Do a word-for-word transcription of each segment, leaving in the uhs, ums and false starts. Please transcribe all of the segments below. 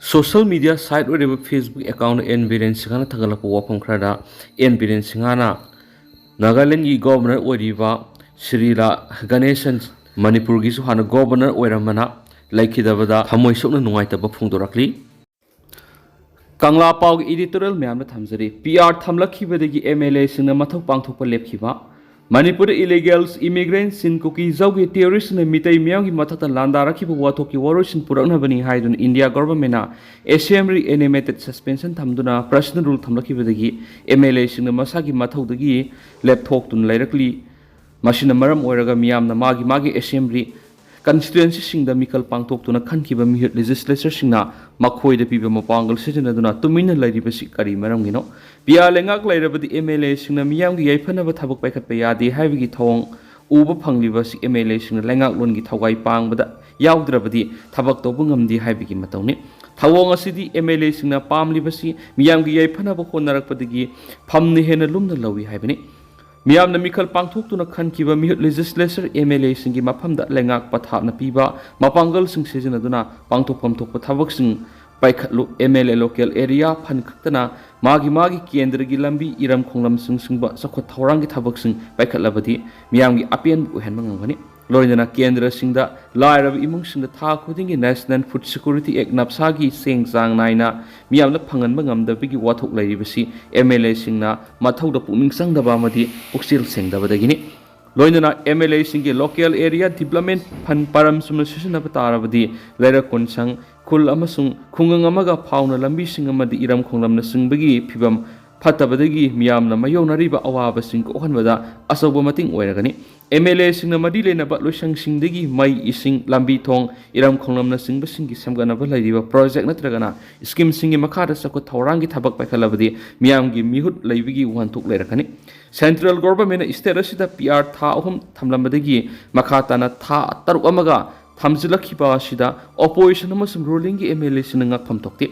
Social media site ꯑꯣꯏꯔꯤꯕ Facebook account and Biren ꯁꯤꯡꯍꯅ ꯊꯥꯒꯠꯂꯛꯄ ꯋꯥꯐꯝ ꯈꯔꯗ, ꯑꯦꯟ ꯕꯤꯔꯦꯟ ꯁꯤꯡꯍꯅ ꯅꯥꯒꯥꯂꯦꯟꯒꯤ ꯒꯣꯚꯔꯅꯔ ꯑꯣꯏꯔꯤꯕ ꯁ꯭ꯔꯤꯂꯥ ꯒꯅꯦꯁꯟ, ꯃꯅꯤꯄꯨꯔꯒꯤꯁꯨ ꯍꯥꯟꯅ ꯒꯣꯚꯔꯅꯔ ꯑꯣꯏꯔꯝꯕꯅ, ꯂꯩꯈꯤꯗꯕꯗ ꯊꯃꯣꯏ ꯁꯣꯛꯅ ꯅꯨꯡꯉꯥꯏꯇꯕ ꯐꯣꯡꯗꯣꯔꯛꯂꯤ꯫ ꯀꯪꯂꯥ ꯄꯥꯎꯒꯤ editorial ꯃꯌꯥꯝꯗ ꯊꯝꯖꯔꯤ꯫ ꯄꯤ ꯑꯥꯔ ꯊꯝꯂꯛꯈꯤꯕꯗꯒꯤ ꯑꯦꯝ ꯑꯦꯜ ꯑꯦꯁꯤꯡꯅ ꯃꯊꯧ ꯄꯥꯡꯊꯣꯛꯄ ꯂꯦꯞꯈꯤꯕ꯫ ꯃꯅꯤꯄꯨꯔꯗ ꯏꯂꯤꯒꯦꯜꯁ ꯏꯃꯤꯒ꯭ꯔꯦꯟꯁꯤꯡ, ꯀꯨꯀꯤ ꯖꯧꯒꯤ ꯇꯦꯔꯣꯔꯤꯁꯁꯤꯡꯅ ꯃꯤꯇꯩ ꯃꯤꯌꯥꯝꯒꯤ ꯃꯊꯛꯇ ꯂꯥꯟꯗꯥꯔꯛꯈꯤꯕ ꯋꯥꯊꯣꯛꯀꯤ ꯋꯥꯔꯣꯏꯁꯤꯟ ꯄꯨꯔꯛꯅꯕꯅꯤ ꯍꯥꯏꯗꯨꯅ ꯏꯟꯗꯤꯌꯥ ꯒꯣꯚꯔꯟꯃꯦꯟꯅ ꯑꯦꯁꯦꯝꯕ꯭ꯂꯤ ꯑꯦꯅꯤꯃꯦꯇꯦꯗ ꯁꯁꯄꯦꯟꯁꯟ ꯊꯝꯗꯨꯅ ꯄꯔꯁꯅꯦꯜ ꯔꯨꯜ ꯊꯝꯂꯛꯈꯤꯕꯗꯒꯤ ꯑꯦꯝ ꯑꯦꯜ ꯑꯦꯁꯤꯡꯅ ꯃꯁꯥꯒꯤ ꯃꯊꯧꯗꯒꯤ ꯂꯦꯞꯊꯣꯛꯇꯨꯅ ꯂꯩꯔꯛꯂꯤ꯫ ꯃꯁꯤꯅ ꯃꯔꯝ ꯑꯣꯏꯔꯒ ꯃꯤꯌꯥꯝꯅ ꯃꯥꯒꯤ ꯃꯥꯒꯤ ꯑꯦꯁꯦꯝꯕ꯭ꯂꯤ ꯀꯟꯁꯇꯤꯇ꯭ꯋꯦꯟꯁꯤꯁꯤꯡꯗ ꯃꯤꯈꯜ ꯄꯥꯡꯊꯣꯛꯇꯨꯅ ꯈꯟꯈꯤꯕ ꯃꯤꯍꯨꯠ ꯂꯦꯖꯤꯁꯂꯦꯆꯔꯁꯤꯡꯅ ꯃꯈꯣꯏꯗ ꯄꯤꯕ ꯃꯄꯥꯡꯒꯜ ꯁꯤꯖꯤꯟꯅꯗꯨꯅ ꯇꯨꯃꯤꯟꯅ ꯂꯩꯔꯤꯕꯁꯤ ꯀꯔꯤ ꯃꯔꯝꯒꯤꯅꯣ? ꯄꯤ ꯑꯥꯔ ꯂꯩꯉꯥꯛ ꯂꯩꯔꯕꯗꯤ ꯑꯦꯝ ꯑꯦꯜ ꯑꯦꯁꯤꯡꯅ ꯃꯤꯌꯥꯝꯒꯤ ꯌꯥꯏꯐꯅꯕ ꯊꯕꯛ ꯄꯥꯏꯈꯠꯄ ꯌꯥꯗꯦ ꯍꯥꯏꯕꯒꯤ ꯊꯧꯑꯣꯡ ꯎꯕ ꯐꯪꯂꯤꯕꯁꯤ ꯑꯦꯝ ꯑꯦꯜ ꯑꯦꯁꯤꯡꯅ ꯂꯩꯉꯥꯛꯂꯣꯟꯒꯤ ꯊꯧꯒꯥꯏ ꯄꯥꯡꯕꯗ ꯌꯥꯎꯗ꯭ꯔꯕꯗꯤ ꯊꯕꯛ ꯇꯧꯕ ꯉꯝꯗꯦ ꯍꯥꯏꯕꯒꯤ ꯃꯇꯧꯅꯤ꯫ ꯊꯧꯑꯣꯡ ꯑꯁꯤꯗꯤ ꯑꯦꯝ ꯑꯦꯜ ꯑꯦꯁꯤꯡꯅ ꯄꯥꯝꯂꯤꯕꯁꯤ ꯃꯤꯌꯥꯝꯒꯤ ꯌꯥꯏꯐꯅꯕ ꯍꯣꯠꯅꯔꯛꯄꯗꯒꯤ ꯐꯝꯅ ꯍꯦꯟꯅ ꯂꯨꯝꯅ ꯂꯧꯏ ꯍꯥꯏꯕꯅꯤ꯫ ꯃꯤꯌꯥꯝꯅ ꯃꯤꯈꯜ ꯄꯥꯡꯊꯣꯛꯇꯨꯅ ꯈꯟꯈꯤꯕ ꯃꯤꯍꯨꯠ ꯂꯦꯖꯤꯁꯂꯦꯆꯔ ꯑꯦꯝ ꯑꯦꯜ ꯑꯦꯁꯤꯡꯒꯤ ꯃꯐꯝꯗ ꯂꯩꯉꯥꯛ ꯄꯊꯥꯞꯅ ꯄꯤꯕ ꯃꯄꯥꯡꯒꯜꯁꯤꯡ ꯁꯤꯖꯤꯟꯅꯗꯨꯅ ꯄꯥꯡꯊꯣꯛꯐꯝ ꯊꯣꯛꯄ ꯊꯕꯛꯁꯤꯡ ꯄꯥꯏꯈꯠꯂꯨ꯫ M L A local area fund ꯈꯛꯇꯅ ꯃꯥꯒꯤ ꯃꯥꯒꯤ ꯀꯦꯟꯗ꯭ꯔꯒꯤ ꯂꯝꯕꯤ, ꯏꯔꯝ ꯈꯣꯡꯂꯝꯁꯤꯡ ꯁꯤꯡꯕ ꯆꯥꯎꯈꯠ ꯊꯧꯔꯥꯡꯒꯤ ꯊꯕꯛꯁꯤꯡ ꯄꯥꯏꯈꯠꯂꯕꯗꯤ ꯃꯤꯌꯥꯝꯒꯤ ꯑꯄꯦꯟꯕ ꯑꯣꯏꯍꯟꯕ ꯉꯝꯒꯅꯤ꯫ ꯂꯣꯏꯅꯅ ꯀꯦꯟꯗ꯭ꯔꯁꯤꯡꯗ ꯂꯥꯏꯔꯕ ꯏꯃꯨꯡꯁꯤꯡꯗ ꯊꯥ ꯈꯨꯗꯤꯡꯒꯤ National Food Security Act, ꯅꯞꯁꯥꯒꯤ ꯆꯦꯡ ꯆꯥꯡ ꯅꯥꯏꯅ ꯃꯤꯌꯥꯝꯗ ꯐꯪꯍꯟꯕ ꯉꯝꯗꯕꯒꯤ ꯋꯥꯊꯣꯛ ꯂꯩꯔꯤꯕꯁꯤ ꯑꯦꯝ ꯑꯦꯜ ꯑꯦꯁꯤꯡꯅ ꯃꯊꯧꯗ ꯄꯨꯛꯅꯤꯡ ꯆꯪꯗꯕ ꯑꯃꯗꯤ ꯄꯨꯛꯆꯦꯜ ꯁꯦꯡꯗꯕꯗꯒꯤꯅꯤ꯫ ꯂꯣꯏꯅꯅ ꯑꯦꯝ ꯑꯦꯜ ꯑꯦꯁꯤꯡꯒꯤ ꯂꯣꯀꯦꯜ ꯑꯦꯔꯤꯌꯥ ꯗꯤꯕ꯭ꯂꯞꯃꯦꯟ ꯐꯟ ꯄꯔꯝ ꯆꯨꯝꯅ ꯁꯤꯖꯤꯟꯅꯕ ꯇꯥꯔꯕꯗꯤ ꯂꯩꯔꯛ ꯀꯣꯟꯁꯪ, ꯈꯨꯜ ꯑꯃꯁꯨꯡ ꯈꯨꯡꯒꯪ ꯑꯃꯒ ꯐꯥꯎꯅ ꯂꯝꯕꯤꯁꯤꯡ ꯑꯃꯗꯤ ꯏꯔꯝ ꯈꯣꯡꯂꯝꯅꯆꯤꯡꯕꯒꯤ ꯐꯤꯕꯝ ꯐꯠꯇꯕꯗꯒꯤ ꯃꯤꯌꯥꯝꯅ ꯃꯥꯌꯣꯛꯅꯔꯤꯕ ꯑꯋꯥꯕꯁꯤꯡ ꯀꯣꯛꯍꯟꯕꯗ ꯑꯆꯧꯕ ꯃꯇꯦꯡ ꯑꯣꯏꯔꯒꯅꯤ꯫ ꯑꯦꯝ ꯑꯦꯜ ꯑꯦꯁꯤꯡꯅ ꯃꯔꯤ ꯂꯩꯅꯕ ꯂꯣꯏꯁꯪꯁꯤꯡꯗꯒꯤ ꯃꯩ, ꯏꯁꯤꯡ, ꯂꯝꯕꯤ ꯊꯣꯡ, ꯏꯔꯝ ꯈꯣꯡꯂꯝꯅꯆꯤꯡꯕꯁꯤꯡꯒꯤ ꯁꯦꯝꯒꯠꯅꯕ ꯂꯩꯔꯤꯕ ꯄ꯭ꯔꯣꯖꯦꯛ ꯅꯠꯇ꯭ꯔꯒꯅ ꯁ꯭ꯀꯤꯝꯁꯤꯡꯒꯤ ꯃꯈꯥꯗ ꯆꯥꯎꯈꯠ ꯊꯧꯔꯥꯡꯒꯤ ꯊꯕꯛ ꯄꯥꯏꯈꯠꯂꯕꯗꯤ ꯃꯤꯌꯥꯝꯒꯤ ꯃꯤꯍꯨꯠ ꯂꯩꯕꯒꯤ ꯋꯥꯍꯟꯊꯣꯛ ꯂꯩꯔꯛꯀꯅꯤ꯫ ꯁꯦꯟꯇ꯭ꯔꯦꯜ ꯒꯣꯚꯔꯟꯃꯦꯟꯠꯅ ꯁ꯭ꯇꯦꯠ ꯑꯁꯤꯗ ꯄꯤ ꯑꯥꯔ ꯊꯥ ꯑꯍꯨꯝ ꯊꯝꯂꯝꯕꯗꯒꯤ ꯃꯈꯥ ꯇꯥꯅ ꯊꯥ ꯇꯔꯨꯛ ꯑꯃꯒ ꯊꯝꯖꯤꯜꯂꯛꯈꯤꯕ ꯑꯁꯤꯗ opposition ꯑꯃꯁꯨꯡ rulingꯒꯤ MLAꯁꯤꯡꯅ ꯉꯛꯐꯝ ꯊꯣꯛꯇꯦ꯫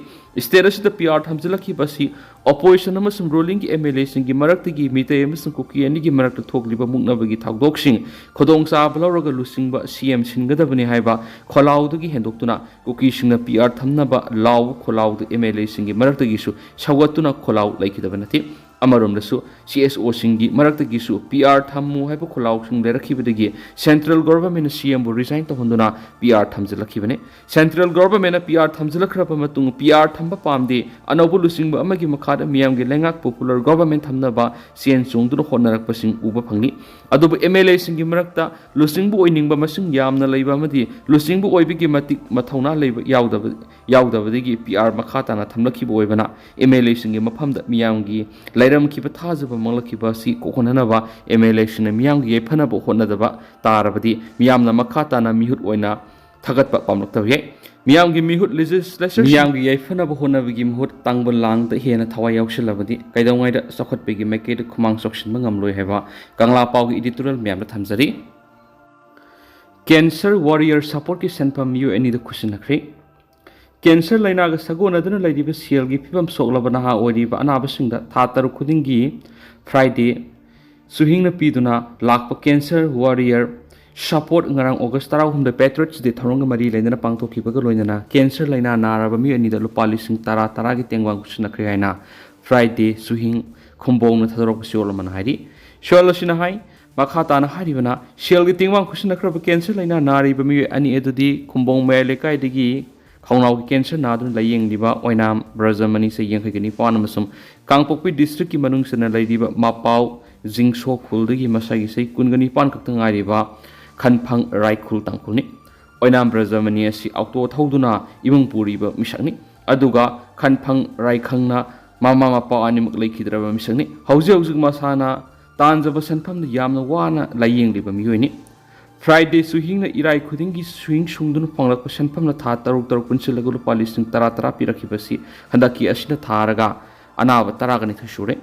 State ꯑꯁꯤꯗ PR ꯊꯝꯖꯤꯜꯂꯛꯈꯤꯕ ꯑꯁꯤ opposition ꯑꯃꯁꯨꯡ rulingꯒꯤ MLAꯁꯤꯡꯒꯤ ꯃꯔꯛꯇꯒꯤ ꯃꯤꯇꯩ ꯑꯃꯁꯨꯡ ꯀꯨꯀꯤ ꯑꯅꯤꯒꯤ ꯃꯔꯛꯇ ꯊꯣꯛꯂꯤꯕ ꯃꯨꯛꯅꯕꯒꯤ ꯊꯧꯗꯣꯛꯁꯤꯡ ꯈꯨꯗꯣꯡꯆꯥꯕ ꯂꯧꯔꯒ ꯂꯨꯆꯤꯡꯕ CM ꯁꯤꯟꯒꯗꯕꯅꯤ ꯍꯥꯏꯕ ꯈꯣꯜꯂꯥꯎꯗꯒꯤ ꯍꯦꯟꯗꯣꯛꯇꯨꯅ ꯀꯨꯀꯤꯁꯤꯡꯅ PR ꯊꯝꯅꯕ ꯂꯥꯎꯕ ꯈꯣꯜꯂꯥꯎꯗ MLAꯁꯤꯡꯒꯤ ꯃꯔꯛꯇꯒꯤꯁꯨ ꯁꯧꯒꯠꯇꯨꯅ ꯈꯣꯜꯂꯥꯎ ꯂꯩꯈꯤꯗꯕ ꯅꯠꯇꯦ꯫ ꯑꯃꯔꯣꯝꯗꯁꯨ CSOꯁꯤꯡꯒꯤ ꯃꯔꯛꯇꯒꯤꯁꯨ PR ꯊꯝꯃꯨ ꯍꯥꯏꯕ ꯈꯣꯜꯂꯥꯎꯁꯤꯡ ꯂꯩꯔꯛꯈꯤꯕꯗꯒꯤ central governmentꯅ CMꯕꯨ resign ꯇꯧꯍꯟꯗꯨꯅ PR ꯊꯝꯖꯤꯜꯂꯛꯈꯤꯕꯅꯤ꯫ Central governmentꯅ PR ꯊꯝꯖꯤꯜꯂꯛꯈ꯭ꯔꯕ ꯃꯇꯨꯡ PR ꯊꯝꯕ ꯄꯥꯝꯗꯦ, ꯑꯅꯧꯕ ꯂꯨꯆꯤꯡꯕ ꯑꯃꯒꯤ ꯃꯈꯥꯗ ꯃꯤꯌꯥꯝꯒꯤ ꯂꯩꯉꯥꯛ popular government ꯊꯝꯅꯕ ꯆꯦꯟ ꯆꯣꯡꯗꯨꯅ ꯍꯣꯠꯅꯔꯛꯄꯁꯤꯡ ꯎꯕ ꯐꯪꯂꯤ꯫ ꯑꯗꯨꯕꯨ MLAꯁꯤꯡꯒꯤ ꯃꯔꯛꯇ ꯂꯨꯆꯤꯡꯕ ꯑꯣꯏꯅꯤꯡꯕ ꯃꯁꯤꯡ ꯌꯥꯝꯅ ꯂꯩꯕ ꯑꯃꯗꯤ ꯂꯨꯆꯤꯡꯕ ꯑꯣꯏꯕꯒꯤ ꯃꯇꯤꯛ ꯃꯊꯧꯅꯥ ꯂꯩꯕ ꯌꯥꯎꯗꯕ ꯌꯥꯎꯗꯕꯗꯒꯤ PR ꯃꯈꯥ ꯇꯥꯅ ꯊꯝꯂꯛꯈꯤꯕ ꯑꯣꯏꯕꯅ MLAꯁꯤꯡꯒꯤ ꯃꯐꯝꯗ ꯃꯤꯌꯥꯝꯒꯤ ꯂꯩꯔꯝꯈꯤꯕ ꯊꯥꯖꯕ ꯃꯥꯡꯂꯛꯈꯤꯕ ꯑꯁꯤ ꯀꯣꯛꯍꯟꯅꯅꯕ MLAꯁꯤꯡꯅ ꯃꯤꯌꯥꯝꯒꯤ ꯌꯥꯏꯐꯅꯕ ꯍꯣꯠꯅꯗꯕ ꯇꯥꯔꯕꯗꯤ ꯃꯤꯌꯥꯝꯅ ꯃꯈꯥ ꯇꯥꯅ ꯃꯤꯍꯨꯠ ꯑꯣꯏꯅ ꯊꯥꯒꯠꯄ ꯄꯥꯝꯂꯛꯇꯕ ꯌꯥꯏ꯫ ꯃꯤꯌꯥꯝꯒꯤ ꯃꯤꯍꯨꯠ legislature ꯃꯤꯌꯥꯝꯒꯤ ꯌꯥꯏꯐꯅꯕ ꯍꯣꯠꯅꯕꯒꯤ ꯃꯍꯨꯠ ꯇꯥꯡꯕ ꯂꯥꯡꯗ ꯍꯦꯟꯅ ꯊꯋꯥꯏ ꯌꯥꯎꯁꯤꯜꯂꯕꯗꯤ ꯀꯩꯗꯧꯉꯩꯗ ꯆꯥꯎꯈꯠꯄꯒꯤ ꯃꯥꯏꯀꯩꯗ ꯈꯨꯃꯥꯡ ꯆꯥꯎꯁꯤꯟꯕ ꯉꯝꯂꯣꯏ ꯍꯥꯏꯕ ꯀꯪꯂꯥ ꯄꯥꯎꯒꯤ editorial ꯃꯌꯥꯝꯗ ꯊꯝꯖꯔꯤ꯫ Cancer warrior supportꯀꯤ ꯁꯦꯟꯐꯝ ꯃꯤꯑꯣꯏ ꯑꯅꯤꯗ ꯈꯨꯠꯁꯤꯟꯅꯈ꯭ꯔꯦ꯫ Cancer ꯂꯥꯏꯅꯥꯒ ꯁꯥꯒꯣꯟꯅꯗꯨꯅ ꯂꯩꯔꯤꯕ ꯁꯦꯜꯒꯤ ꯐꯤꯕꯝ ꯁꯣꯛꯂꯕ ꯅꯍꯥ ꯑꯣꯏꯔꯤꯕ ꯑꯅꯥꯕꯁꯤꯡꯗ ꯊꯥ ꯇꯔꯨꯛ ꯈꯨꯗꯤꯡꯒꯤ Friday ꯁꯨꯍꯤꯡꯅ ꯄꯤꯗꯨꯅ ꯂꯥꯛꯄ Cancer warrior support ꯉꯔꯥꯡ August ꯇꯔꯥꯍꯨꯝꯗꯣꯏ Patriots Day ꯊꯧꯔꯝꯒ ꯃꯔꯤ ꯂꯩꯅꯅ ꯄꯥꯡꯊꯣꯛꯈꯤꯕꯒ ꯂꯣꯏꯅꯅ cancer ꯂꯥꯏꯅꯥ ꯅꯥꯔꯕ ꯃꯤꯑꯣꯏ ꯑꯅꯤꯗ ꯂꯨꯄꯥ ꯂꯤꯁꯤꯡ ꯇꯔꯥ ꯇꯔꯥꯒꯤ ꯇꯦꯡꯕꯥꯡ ꯈꯨꯠꯁꯤꯟꯅꯈ꯭ꯔꯦ ꯍꯥꯏꯅ Friday ꯁꯨꯍꯤꯡ ꯈꯨꯝꯕꯣꯡꯅ ꯊꯥꯗꯣꯔꯛꯄ ꯁꯤꯑꯣꯜ ꯑꯃꯅ ꯍꯥꯏꯔꯤ꯫ ꯁꯤꯑꯣꯜ ꯑꯁꯤꯅ ꯍꯥꯏ, ꯃꯈꯥ ꯇꯥꯅ ꯍꯥꯏꯔꯤꯕꯅ, ꯁꯦꯜꯒꯤ ꯇꯦꯡꯕꯥꯡ ꯈꯨꯠꯁꯤꯟꯅꯈ꯭ꯔꯕ cancer ꯂꯥꯏꯅꯥ ꯅꯥꯔꯤꯕ ꯃꯤꯑꯣꯏ ꯑꯅꯤ ꯑꯗꯨꯗꯤ ꯈꯨꯝꯕꯣꯡ ꯃꯌꯥꯏ ꯂꯩꯀꯥꯏꯗꯒꯤ ꯈꯧꯅꯥꯎꯒꯤ cancer ꯅꯥꯗꯨꯅ ꯂꯥꯌꯦꯡꯂꯤꯕ ꯑꯣꯏꯅꯥꯝ ꯕ꯭ꯔꯖꯃꯅꯤ, ꯆꯍꯤ ꯌꯥꯡꯈꯩꯒ ꯅꯤꯄꯥꯟ, ꯑꯃꯁꯨꯡ ꯀꯥꯡꯄꯣꯛꯄꯤ districtꯀꯤ ꯃꯅꯨꯡ ꯆꯟꯅ ꯂꯩꯔꯤꯕ ꯃꯄꯥꯎ ꯖꯤꯡꯁꯣ ꯈꯨꯜꯗꯒꯤ ꯃꯁꯥꯒꯤ ꯆꯍꯤ ꯀꯨꯟꯒ ꯅꯤꯄꯥꯟ ꯈꯛꯇ ꯉꯥꯏꯔꯤꯕ ꯈꯟꯐꯪ ꯔꯥꯏꯈꯨꯜ ꯇꯥꯡꯈꯨꯜꯅꯤ꯫ ꯑꯣꯏꯅꯥꯝ ꯕ꯭ꯔꯖꯃꯅꯤ ꯑꯁꯤ auto ꯊꯧꯗꯨꯅ ꯏꯃꯨꯡ ꯄꯨꯔꯤꯕ ꯃꯤꯁꯛꯅꯤ꯫ ꯑꯗꯨꯒ ꯈꯟꯐꯪ ꯔꯥꯏꯈꯪꯅ ꯃꯃꯥ ꯃꯄꯥ ꯑꯅꯤꯃꯛ ꯂꯩꯈꯤꯗ꯭ꯔꯕ ꯃꯤꯁꯛꯅꯤ꯫ ꯍꯧꯖꯤꯛ ꯍꯧꯖꯤꯛ ꯃꯁꯥꯅ ꯇꯥꯟꯖꯕ ꯁꯦꯟꯐꯝꯗ ꯌꯥꯝꯅ ꯋꯥꯅ ꯂꯥꯌꯦꯡꯂꯤꯕ ꯃꯤꯑꯣꯏꯅꯤ꯫ Friday ꯁꯨꯍꯤꯡꯅ ꯏꯔꯥꯏ ꯈꯨꯗꯤꯡꯒꯤ ꯁꯨꯍꯤꯡ ꯁꯨꯡꯗꯨꯅ ꯐꯪꯂꯛꯄ ꯁꯦꯟꯐꯝꯅ ꯊꯥ ꯇꯔꯨꯛ ꯇꯔꯨꯛ ꯄꯨꯟꯁꯤꯜꯂꯒ ꯂꯨꯄꯥ ꯂꯤꯁꯤꯡ ꯇꯔꯥ ꯇꯔꯥ ꯄꯤꯔꯛꯈꯤꯕ ꯑꯁꯤ ꯍꯟꯗꯛꯀꯤ ꯑꯁꯤꯅ ꯊꯥꯔꯒ ꯑꯅꯥꯕ ꯇꯔꯥꯒ ꯅꯤꯊꯣꯏ ꯁꯨꯔꯦ꯫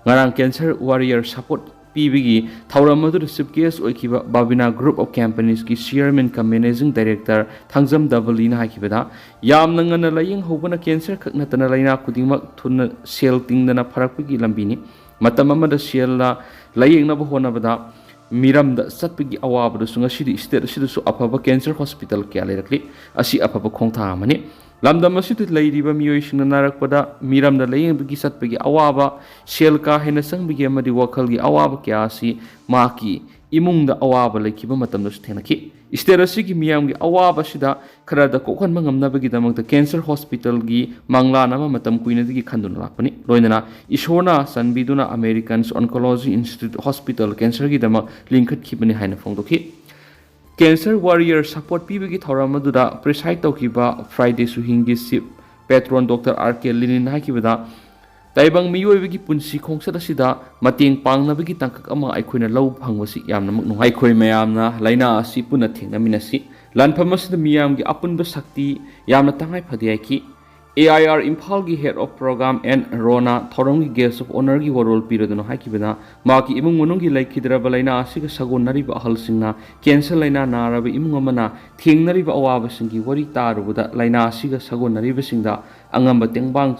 ꯉꯔꯥꯡ cancer warrior support ꯄꯤꯕꯒꯤ ꯊꯧꯔꯝ ꯑꯗꯨꯗ chief guest ꯑꯣꯏꯈꯤꯕ Babina Group of Companiesꯀꯤ chairman cum managing director Thangjam ꯗꯕꯂꯤꯅ ꯍꯥꯏꯈꯤꯕꯗ, ꯌꯥꯝꯅ ꯉꯟꯅ ꯂꯥꯏꯌꯦꯡ ꯍꯧꯕꯅ cancer ꯈꯛ ꯅꯠꯇꯅ ꯂꯥꯏꯅꯥ ꯈꯨꯗꯤꯡꯃꯛ ꯊꯨꯅ ꯁꯦꯜ ꯇꯤꯡꯗꯅ ꯐꯔꯛꯄꯒꯤ ꯂꯝꯕꯤꯅꯤ꯫ ꯃꯇꯝ ꯑꯃꯗ ꯁꯦꯜꯅ ꯂꯥꯏꯌꯦꯡꯅꯕ ꯍꯣꯠꯅꯕꯗ ꯃꯤꯔꯝꯗ ꯆꯠꯄꯒꯤ ꯑꯋꯥꯕꯗꯁꯨ ꯉꯁꯤꯗꯤ state ꯑꯁꯤꯗꯁꯨ ꯑꯐꯕ cancer hospital ꯀꯌꯥ ꯂꯩꯔꯛꯂꯤ꯫ ꯑꯁꯤ ꯑꯐꯕ ꯈꯣꯡꯊꯥꯡ ꯑꯃꯅꯤ꯫ ꯂꯝꯗꯝ ꯑꯁꯤꯗ ꯂꯩꯔꯤꯕ ꯃꯤꯑꯣꯏꯁꯤꯡꯅ ꯅꯥꯔꯛꯄꯗ ꯃꯤꯔꯝꯗ ꯂꯥꯏꯌꯦꯡꯕꯒꯤ ꯆꯠꯄꯒꯤ ꯑꯋꯥꯕ, ꯁꯦꯜ ꯀꯥ ꯍꯦꯟꯅ ꯆꯪꯕꯒꯤ ꯑꯃꯗꯤ ꯋꯥꯈꯜꯒꯤ ꯑꯋꯥꯕ ꯀꯌꯥ ꯑꯁꯤ ꯃꯍꯥꯛꯀꯤ ꯏꯃꯨꯡꯗ ꯑꯋꯥꯕ ꯂꯩꯈꯤꯕ ꯃꯇꯝꯗꯁꯨ ꯊꯦꯡꯅꯈꯤ꯫ State ꯑꯁꯤꯒꯤ ꯃꯤꯌꯥꯝꯒꯤ ꯑꯋꯥꯕ ꯑꯁꯤꯗ ꯈꯔꯗ ꯀꯣꯛꯍꯟꯕ ꯉꯝꯅꯕꯒꯤꯗꯃꯛꯇ cancer hospitalꯒꯤ ꯃꯪꯂꯥꯟ ꯑꯃ ꯃꯇꯝ ꯀꯨꯏꯅꯗꯒꯤ ꯈꯟꯗꯨꯅ ꯂꯥꯛꯄꯅꯤ꯫ ꯂꯣꯏꯅꯅ ꯏꯁꯣꯔꯅ ꯆꯥꯟꯕꯤꯗꯨꯅ American Oncology Institute Hospital cancerꯒꯤꯗꯃꯛ ꯂꯤꯡꯈꯠꯈꯤꯕꯅꯤ ꯍꯥꯏꯅ ꯐꯣꯡꯗꯣꯛꯈꯤ꯫ Cancer warrior support ꯄꯤꯕꯒꯤ ꯊꯧꯔꯝ ꯑꯗꯨꯗ preside ꯇꯧꯈꯤꯕ Friday ꯁꯨꯍꯤꯡꯒꯤ chief patron Doctor R K Lenin ꯍꯥꯏꯈꯤꯕꯗ, ꯇꯥꯏꯕꯪ ꯃꯤꯑꯣꯏꯕꯒꯤ ꯄꯨꯟꯁꯤ ꯈꯣꯡꯆꯠ ꯑꯁꯤꯗ ꯃꯇꯦꯡ ꯄꯥꯡꯅꯕꯒꯤ ꯇꯥꯡꯀꯛ ꯑꯃ ꯑꯩꯈꯣꯏꯅ ꯂꯧꯕ ꯐꯪꯕꯁꯤ ꯌꯥꯝꯅꯃꯛ ꯅꯨꯡꯉꯥꯏ꯫ ꯑꯩꯈꯣꯏ ꯃꯌꯥꯝꯅ ꯂꯥꯏꯅꯥ ꯑꯁꯤ ꯄꯨꯟꯅ ꯊꯦꯡꯅꯃꯤꯟꯅꯁꯤ꯫ ꯂꯥꯟꯐꯝ ꯑꯁꯤꯗ ꯃꯤꯌꯥꯝꯒꯤ ꯑꯄꯨꯟꯕ ꯁꯛꯇꯤ ꯌꯥꯝꯅ ꯇꯉꯥꯏ ꯐꯗꯦ ꯍꯥꯏꯈꯤ꯫ A I R ꯏꯝꯐꯥꯜꯒꯤ head of program N Rona ꯊꯧꯔꯝꯒꯤ guest of honourꯒꯤ ꯋꯥꯔꯣꯜ ꯄꯤꯔꯗꯨꯅ ꯍꯥꯏꯈꯤꯕꯗ, ꯃꯍꯥꯛꯀꯤ ꯏꯃꯨꯡ ꯃꯅꯨꯡꯒꯤ ꯂꯩꯈꯤꯗ꯭ꯔꯕ ꯂꯥꯏꯅꯥ ꯑꯁꯤꯒ ꯁꯥꯒꯣꯟꯅꯔꯤꯕ ꯑꯍꯜꯁꯤꯡꯅ cancer ꯂꯥꯏꯅꯥ ꯅꯥꯔꯕ ꯏꯃꯨꯡ ꯑꯃꯅ ꯊꯦꯡꯅꯔꯤꯕ ꯑꯋꯥꯕꯁꯤꯡꯒꯤ ꯋꯥꯔꯤ ꯇꯥꯔꯨꯕꯗ ꯂꯥꯏꯅꯥ ꯑꯁꯤꯒ ꯁꯥꯒꯣꯟꯅꯔꯤꯕꯁꯤꯡꯗ ꯑꯉꯝꯕ ꯇꯦꯡꯕꯥꯡ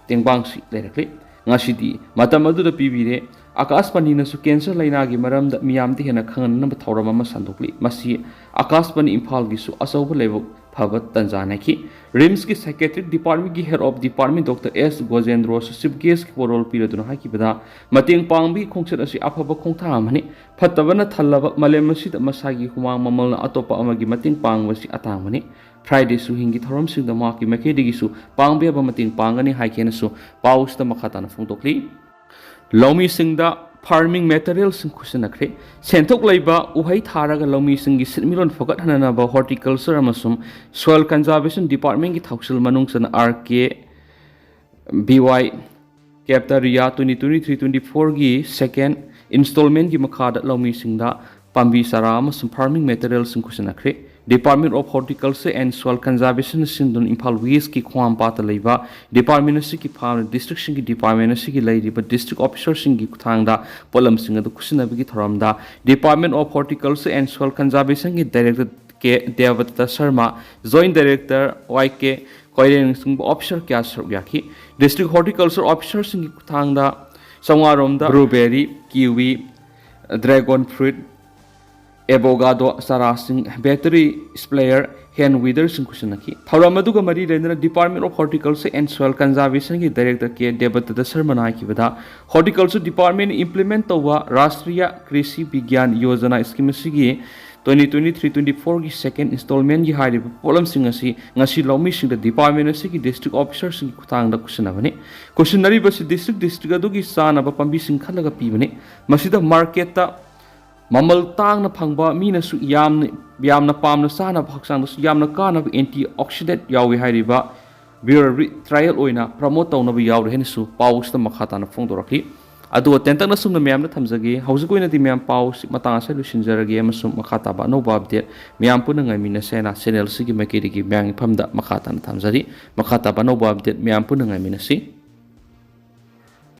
ꯇꯦꯡꯕꯥꯡꯁꯤ ꯂꯩꯔꯛꯂꯤ꯫ ꯉꯁꯤꯗꯤ ꯃꯇꯝ ꯑꯗꯨꯗ ꯄꯤꯕꯤꯔꯦ꯫ ꯑꯀꯥꯁꯕꯥꯅꯤꯅꯁꯨ cancer ꯂꯥꯏꯅꯥꯒꯤ ꯃꯔꯝꯗ ꯃꯤꯌꯥꯝꯗ ꯍꯦꯟꯅ ꯈꯪꯍꯟꯅꯕ ꯊꯧꯔꯝ ꯑꯃ ꯁꯟꯗꯣꯛꯂꯤ꯫ ꯃꯁꯤ ꯑꯀꯥꯁꯕꯥꯅꯤ ꯏꯝꯐꯥꯜꯒꯤꯁꯨ ꯑꯆꯧꯕ ꯂꯥꯏꯕꯛ ꯐꯕ ꯇꯟꯖꯥꯅꯤ ꯍꯥꯏꯈꯤ꯫ RIMSꯀꯤ psychiatric departmentꯀꯤ head of department Doctor S ꯒꯣꯖꯦꯟꯗ꯭ꯔꯣꯁꯨ chief guestꯀꯤ ꯋꯥꯔꯣꯜ ꯄꯤꯔꯗꯨꯅ ꯍꯥꯏꯈꯤꯕꯗ, ꯃꯇꯦꯡ ꯄꯥꯡꯕꯒꯤ ꯈꯣꯡꯆꯠ ꯑꯁꯤ ꯑꯐꯕ ꯈꯣꯡꯊꯥꯡ ꯑꯃꯅꯤ꯫ ꯐꯠꯇꯕꯅ ꯊꯜꯂꯕ ꯃꯥꯂꯦꯝ ꯑꯁꯤꯗ ꯃꯁꯥꯒꯤ ꯍꯨꯃꯥꯡ ꯃꯃꯜꯅ ꯑꯇꯣꯞꯄ ꯑꯃꯒꯤ ꯃꯇꯦꯡ ꯄꯥꯡꯕꯁꯤ ꯑꯇꯥꯡꯕꯅꯤ꯫ Friday ꯁꯨꯍꯤꯡꯒꯤ ꯊꯧꯔꯝꯁꯤꯡꯗ ꯃꯍꯥꯛꯀꯤ ꯃꯥꯏꯀꯩꯗꯒꯤꯁꯨ ꯄꯥꯡꯕ ꯌꯥꯕ ꯃꯇꯦꯡ ꯄꯥꯡꯒꯅꯤ ꯍꯥꯏꯈꯤ ꯍꯥꯏꯅꯁꯨ ꯄꯥꯎꯁꯤꯗ ꯃꯈꯥ ꯇꯥꯅ ꯐꯣꯡꯗꯣꯛꯂꯤ꯫ ꯂꯧꯃꯤꯁꯤꯡꯗ farming materialꯁꯤꯡ ꯈꯨꯠꯁꯤꯟꯅꯈ꯭ꯔꯦ꯫ ꯁꯦꯟꯊꯣꯛ ꯂꯩꯕ ꯎꯍꯩ ꯊꯥꯔꯒ ꯂꯧꯃꯤꯁꯤꯡꯒꯤ ꯁꯤꯟꯃꯤꯠꯂꯣꯟ ꯐꯒꯠꯍꯟꯅꯅꯕ Horticulture ꯑꯃꯁꯨꯡ Soil Conservation Departmentꯀꯤ ꯊꯧꯁꯤꯜ ꯃꯅꯨꯡ ꯆꯟꯅ R K B Y Captaria twenty twenty-three twenty-fourꯒꯤ second installmentꯀꯤ ꯃꯈꯥꯗ ꯂꯧꯃꯤꯁꯤꯡꯗ ꯄꯥꯝꯕꯤ ꯆꯥꯔꯥ ꯑꯃꯁꯨꯡ farming materialꯁꯤꯡ ꯈꯨꯠꯁꯤꯟꯅꯈ꯭ꯔꯦ꯫ Department of Horticulture and Soil Conservation ꯁꯤꯟꯗꯨꯅ ꯏꯝꯐꯥꯜ ꯋꯦꯁꯀꯤ ꯈꯣꯡꯍꯥꯝꯄꯥꯠꯇ ꯂꯩꯕ department ꯑꯁꯤꯒꯤ ꯐꯥꯝꯅ districtꯁꯤꯡꯒꯤ department ꯑꯁꯤꯒꯤ ꯂꯩꯔꯤꯕ district officerꯁꯤꯡꯒꯤ ꯈꯨꯠꯊꯥꯡꯗ ꯄꯣꯠꯂꯝꯁꯤꯡ ꯑꯗꯨ ꯈꯨꯠꯁꯤꯟꯅꯕꯒꯤ ꯊꯧꯔꯝꯗ Department of Horticulture and Soil Conservationꯒꯤ director K ꯗꯦꯕꯗꯠꯇ Sharma, joint director Y K ꯀꯣꯏꯔꯦꯡꯅꯆꯤꯡꯕ officer ꯀꯌꯥ ꯁꯔꯨꯛ ꯌꯥꯈꯤ꯫ District horticulture officerꯁꯤꯡꯒꯤ ꯈꯨꯠꯊꯥꯡꯗ ꯆꯥꯝꯃꯉꯥꯔꯣꯝꯗ blueberry, kiwi, dragon fruit, avocado ꯆꯥꯔꯥꯁꯤꯡ, battery sprayer, hand weederꯁꯤꯡ ꯈꯨꯠꯁꯤꯟꯅꯈꯤ꯫ ꯊꯧꯔꯝ ꯑꯗꯨꯒ ꯃꯔꯤ ꯂꯩꯅꯅ Department of Horticulture and Soil Conservationꯒꯤ director K ꯗꯦꯕꯗꯠꯇ ꯁꯔꯃꯅ ꯍꯥꯏꯈꯤꯕꯗ, horticulture department implement ꯇꯧꯕ Rashtriya Krishi Vigyan Yojana scheme ꯑꯁꯤꯒꯤ twenty twenty-three twenty-fourꯒꯤ second installmentꯒꯤ ꯍꯥꯏꯔꯤꯕ ꯄꯣꯠꯂꯝꯁꯤꯡ ꯑꯁꯤ ꯉꯁꯤ ꯂꯧꯃꯤꯁꯤꯡꯗ department ꯑꯁꯤꯒꯤ district officerꯁꯤꯡꯒꯤ ꯈꯨꯠꯊꯥꯡꯗ ꯈꯨꯠꯁꯤꯟꯅꯕꯅꯤ꯫ ꯈꯨꯠꯁꯤꯟꯅꯔꯤꯕꯁꯤ district district ꯑꯗꯨꯒꯤ ꯆꯥꯅꯕ ꯄꯥꯝꯕꯤꯁꯤꯡ ꯈꯜꯂꯒ ꯄꯤꯕꯅꯤ꯫ ꯃꯁꯤꯗ marketꯇ ꯃꯃꯜ ꯇꯥꯡꯅ ꯐꯪꯕ ꯃꯤꯅꯁꯨ ꯌꯥꯝꯅ, ꯌꯥꯝꯅ ꯄꯥꯝꯅ ꯆꯥꯅꯕ, ꯍꯛꯆꯥꯡꯗꯁꯨ ꯌꯥꯝꯅ ꯀꯥꯟꯅꯕ antioxidant ꯌꯥꯎꯏ ꯍꯥꯏꯔꯤꯕ beer root trial ꯑꯣꯏꯅ promote ꯇꯧꯅꯕ ꯌꯥꯎꯔꯤ ꯍꯥꯏꯅꯁꯨ ꯄꯥꯎꯁꯤꯗ ꯃꯈꯥ ꯇꯥꯅ ꯐꯣꯡꯗꯣꯔꯛꯈꯤ꯫ ꯑꯗꯨꯒ ꯇꯦꯟꯇꯛꯅ ꯁꯨꯝꯅ ꯃꯌꯥꯝꯗ ꯊꯝꯖꯒꯦ꯫ ꯍꯧꯖꯤꯛ ꯑꯣꯏꯅꯗꯤ ꯃꯌꯥꯝ ꯄꯥꯎꯁꯤ ꯃꯇꯥꯡ ꯑꯁꯤꯗ ꯂꯣꯏꯁꯤꯟꯖꯔꯒꯦ ꯑꯃꯁꯨꯡ ꯃꯈꯥ ꯇꯥꯕ ꯑꯅꯧꯕ update ꯃꯌꯥꯝ ꯄꯨꯟꯅ ꯉꯥꯏꯃꯤꯟꯅꯁꯦꯅ channel ꯑꯁꯤꯒꯤ ꯃꯥꯏꯀꯩꯗꯒꯤ ꯃꯌꯥꯝꯒꯤ ꯃꯐꯝꯗ ꯃꯈꯥ ꯇꯥꯅ ꯊꯝꯖꯔꯤ꯫ ꯃꯈꯥ ꯇꯥꯕ ꯑꯅꯧꯕ update ꯃꯌꯥꯝ ꯄꯨꯟꯅ ꯉꯥꯏꯃꯤꯟꯅꯁꯤ꯫